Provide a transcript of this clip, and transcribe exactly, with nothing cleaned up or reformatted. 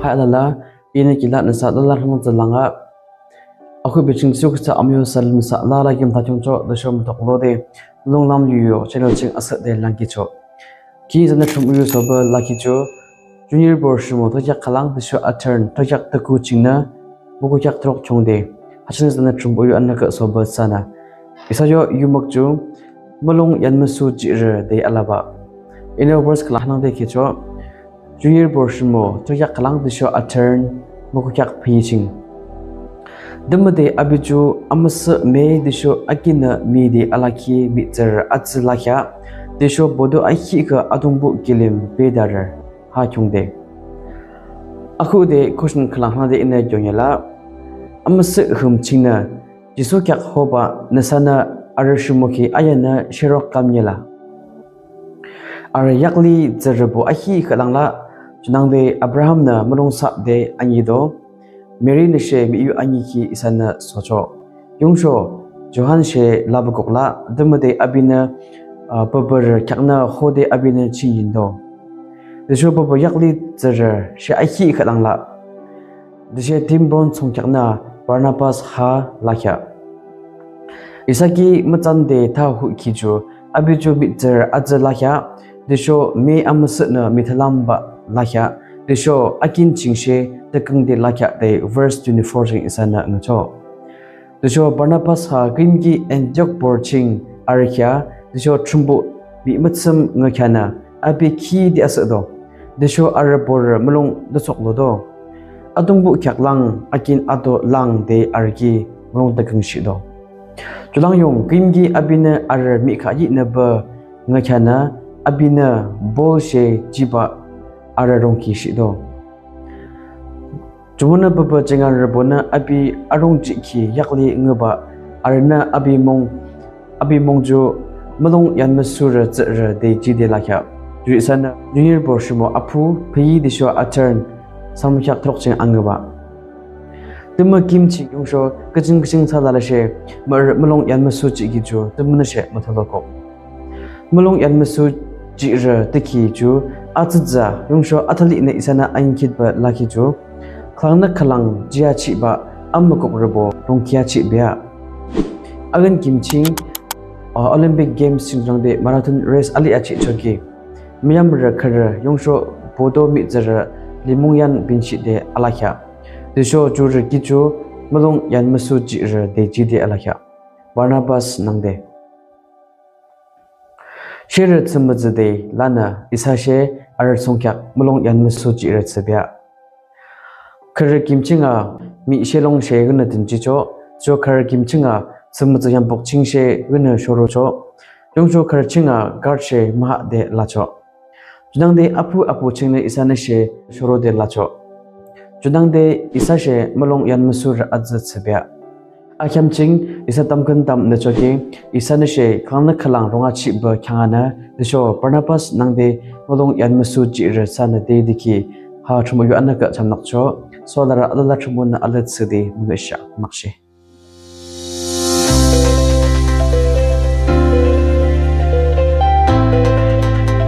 Alala, inü ki la nüsa alala rhangdung tsü langa. Akhuhbe ching Jisu Khrista amüyu salem sa alala kim thachoh tüsho mutuklode, Mulonglam Yu Yo channel ching asühde leangkhichoh. Ki isanü Thrünpuh yu soba lakhichoh. Junior borü rhimo thürükheak khülang tüsho atern thürükheak thürükheak chingnü mukhu kheak thuruk khiungde, ha ching isanü Thrünpuh yu anükhüh soba thsüanü. Isa yo yumükchoh, Mulong Yanmusu Jihrü de alabah. Inü verse khülang hanangde kheahchoh. Junior borü rhimo thürükheak khülang tüsho atern mukhu kheak phüyi ching. Tümüde abicho amüsüh me tüsho akinü mide alakhi mihtsürü atsü lakheah, tüsho boto ahihkhüh Atungpuh kilim bedarü ha khiungde. Akhuhde question khülang hanangde inü khiungde la, amüsüh hüm chingnü Jisu kheak hobah nüsanü arü rhimokhi ayanü sherok kamnyi la. Arü yakli tsührübo ahihkhüh lang la, junangde Abrahamnü mulong sapde anyido, Marynü she miyu anyikhi isanü sochoh. Yungsho, Johan she lapü kukla, tümüde abinü, ah, püpürü kheaknü hode abinü ching yindo. Tüsho püpü yakli tsührü she ahihkhüh lang la. Tüshe Timbon thsungkheaknü Barnabas ha lakheah. Isa ki mütsande thahuhkhi ju, abicho mihtsürü atsü lakheah, tüsho me amüsühnü mithülambah lakheah, tüsho akin ching she tüküngde lakheah de verse twenty-four ching isanü ngüchoh. Tüsho Barnabas ha küyimki Antiok borü ching arükheah, tüsho Thrünpuh mihmüthsüm ngükheanü, api khide asühdo. Tüsho arü borü mulong düsoklodo. Atungpuh kheak lang akin ato lang de arü ki mulong tüküngshihdo. Julang yung küyimki abinü arü mihkhah yihnüpü ngükheanü abinü Paul she jihbah arü rongkishihdo. Jumonü püpü jingyanrübonü api arung jihkhi yakli ngübah arünü api mung, api mung ju Mulong Yanmusurü Tsührü de jihde lakheah. Ju isanü Junior borü rhimo aphu phüyi tüsho atern samkheak thuruk ching angübah. Tümü kim ching yungsho küching küching thsalashe mür Mulong Yanmusu jihkhi ju tümünüshe müthalokok. Mulong Yanmusu Jihrü tükhi ju atsütsü yungsho athalihnü isanü ayinkitbah lakhi ju khülangnü khülang jiachihbah amükukrübo rongkhiachihbea. Akin kim ching, ah, Olympic Games ching junangde marathon race ali achihchoki, müyamrü khürü yungsho boto mihtsürü limung yan binshihde alakheah. Tüsho jurü ki ju Mulong Yanmusu Jihrü de jihde alakheah. Barnabas nangde. Sherü thsümütsü de lanü isa she arü thsungkheak Mulong Yanmusu Jihrü thsübea. Khürü kim ching a mih shelong she yunü dünjichoh, ju khürü kim ching a thsümütsü yampuk ching she yunü shorochoh, yungsho khürü ching a guard she mahade lachoh. Junangde aphu aphu chingnü isanüshe shorode lachoh. Junangde isa she Mulong Yanmusurü atsü thsübea. Akheam ching isa tamkhüntamnüchoki isanüshe khülangnü khülang rongachihbah kheanganü tüsho Barnabas nangde Mulong Yanmusu Jihrü thsanü de dükhi ha Thrünpuh yu anükhüh chamnakchoh. Solarü alala Thrünpuhnü aletsüde mülüshe makshe.